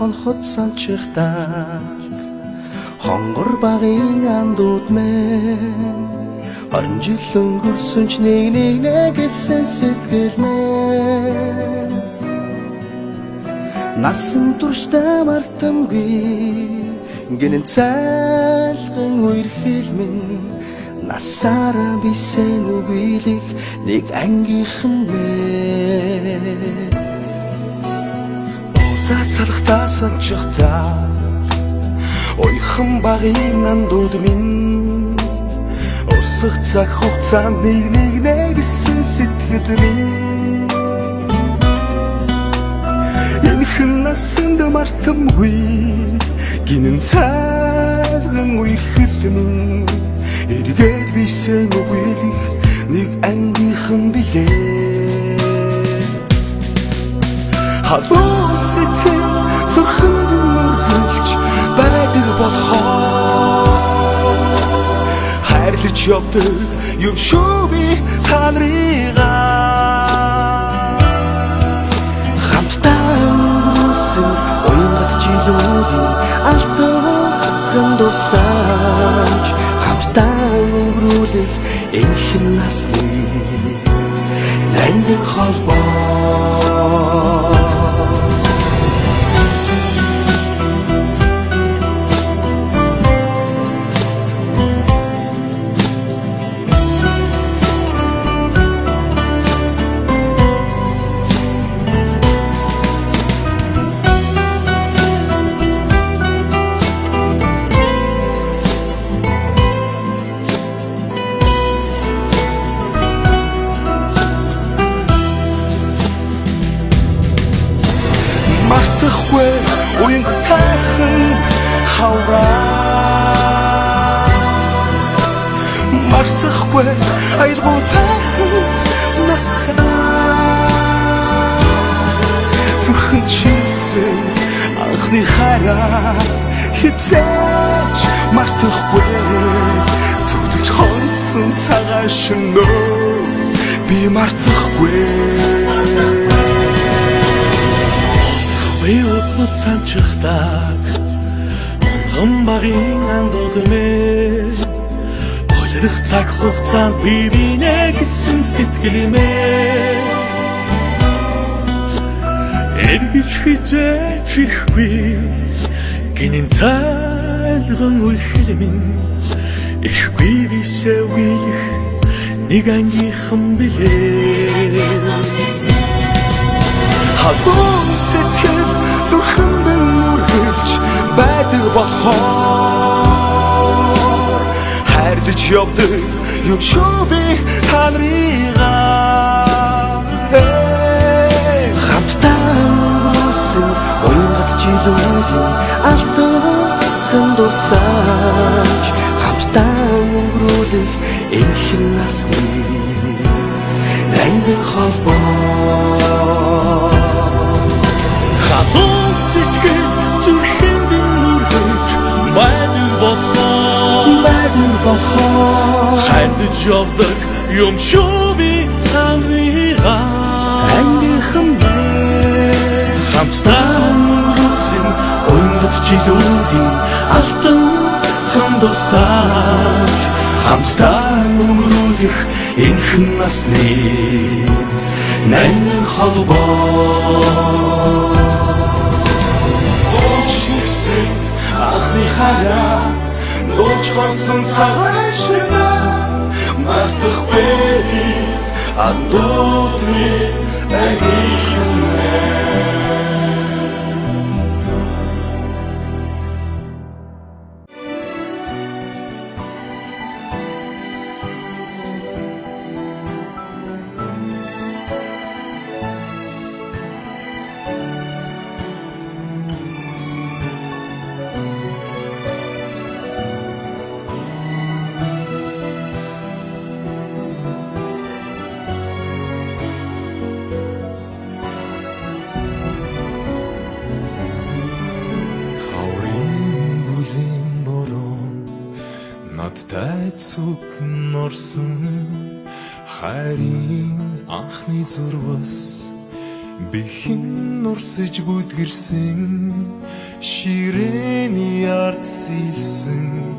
Хонхот санчихдаг хонгор багын андууд мэн 20 жил өнгөрсөн ч нэг нэг нэгсэн сэтгэл мэн насан туршдаа мартамгүй гинэн цайлган үерхэл минь насаараа бисэн үгүйлэх нэг ангийнхан мэн. Уулзаад салхтаа санчихтаа уяхан багын андууд минь урсах цаг хугацаа нэг нэг нэгсэн сэтгэл минь энхэн насанд мартамгүй гинэн цайлган үерхэл минь эргээд бисэн үгүйлэх нэг ангийнхан билээ. Халуун сэтгэл зүрхэнд нүргэлж байдаг болохоор хайрлаж явдаг юм шүү би та нарыгаа. Хамтдаа өнгөрүүлсэн уянгат жилүүдийн алтан дурсамж хамтдаа өнгөрүүлэх энхэн насны нандин холбоо. Мартахгүй уянгатайхан хавраа, мартахгүй аялгуутайхан насаа, зүрхэнд шилсэн анхны хайраа хизээч мартахгүй, зүудэлж хонсон цагаан шөнөө би мартахгүй. Би удмад санчихдаг онгон багын андууд мэ улирах цаг хугацаанд би бинэ гэсэн сэтгэл мэ эргэж хизээч ирэхгүй гинэн цайлган үерхэл минь ирэхгүй бисээ үгийлэх нэг ангийнхан билээ. Халуун сэтгэл зүрхэнд нүргэлж байдаг болохоор хайрлаж явдаг юм шүү би та нарыгаа. Хамтдаа өнгөрүүлсэн уянгат жилүүдийн алтан дурсамж хамтдаа өнгөрүүлэх энхэн насны нандин холбоо. Халуун сэтгэл зүрхэнд нүргэлж байдаг болохоор байдаг болохоор хайрлаж явдаг юм шүү би та нарыгаа. Ангийнхан мэн Хамтдаа өнгөрүүлсэн уянгат жилүүдийн алтан дурсамж хамтдаа өнгөрүүлэх энхэн насны нандин холбоо. Дуулж шигсэн анхны хараа, дуулж хорсон цагаан шөнөө мартахгүй би андууд минь ангийнхан мэн. Хаврын бүлийн борон надтай цуг норсон, хайрын анхны зурвас Бихэн нурсаж бүдгэрсэн, ширээний ард сэлсэн,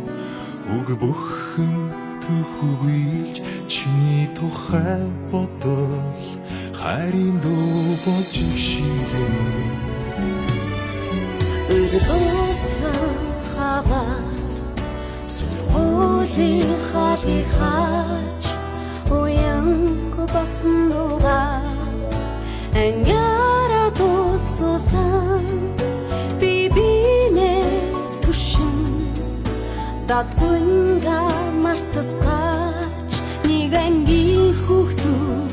үг бүхэн түүхүйлж чиний тухай бодол хайрын дуу болж шилэн. Урдууцсан хавар сургуулийн хаалыг хааж уянг басан дугаар ангиараа дуулсуусан би бинэ түшин дадгүнга мартацгаач нэг ангийн хүүхдүүд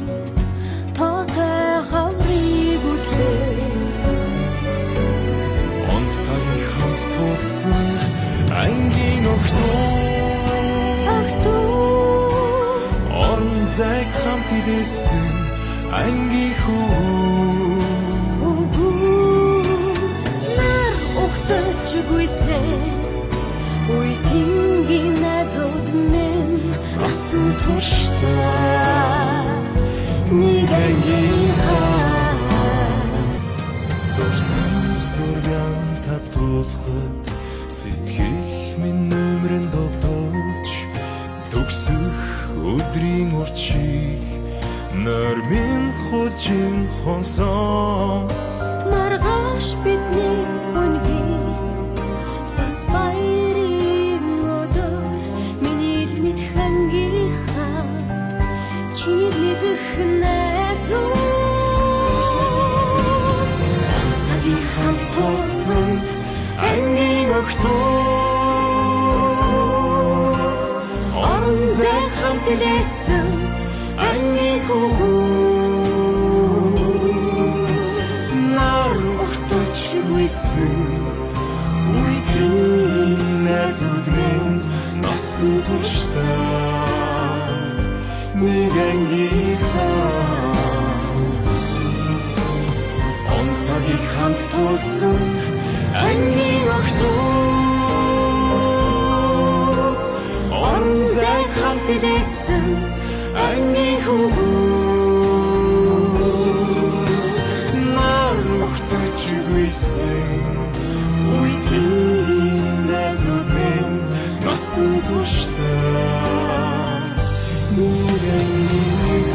тоотой хаврыг үдлээ. Он цагийг хамт туулсан ангийн охтууд, Охтууд, орон зайг хамт илээсэн ангийн хүү, Үгүй нар угтаж гүйсэн үе тэнгийн найзууд минь насан туршдаа нэг ангийнхаа дурсан сурган татуулахад сэтгэл минь нөмрөн довдолж төгсөх өдрийн урт шиг нормын хулжин хонсон. Маргааш бидний өнгийн бас баярын өдөр, миний л мэдэх ангийнхаа, чиний л мэдэх найзууд цагийг хамт туулсан ангийн охтууд, орон зай хамт илээсэн ангийн хүү, нар угтаж гүйсэн үе тэнгийн найзууд минь насан туршдаа нэг ангийнхаа он цагийг хамт туулсан ангийн охтууд, орон зайг хамт илээсэн ангийн хүү, нар угтаж гүйсэн үе тэнгийн найзууд минь насан туршдаа нэг ангийнхаа.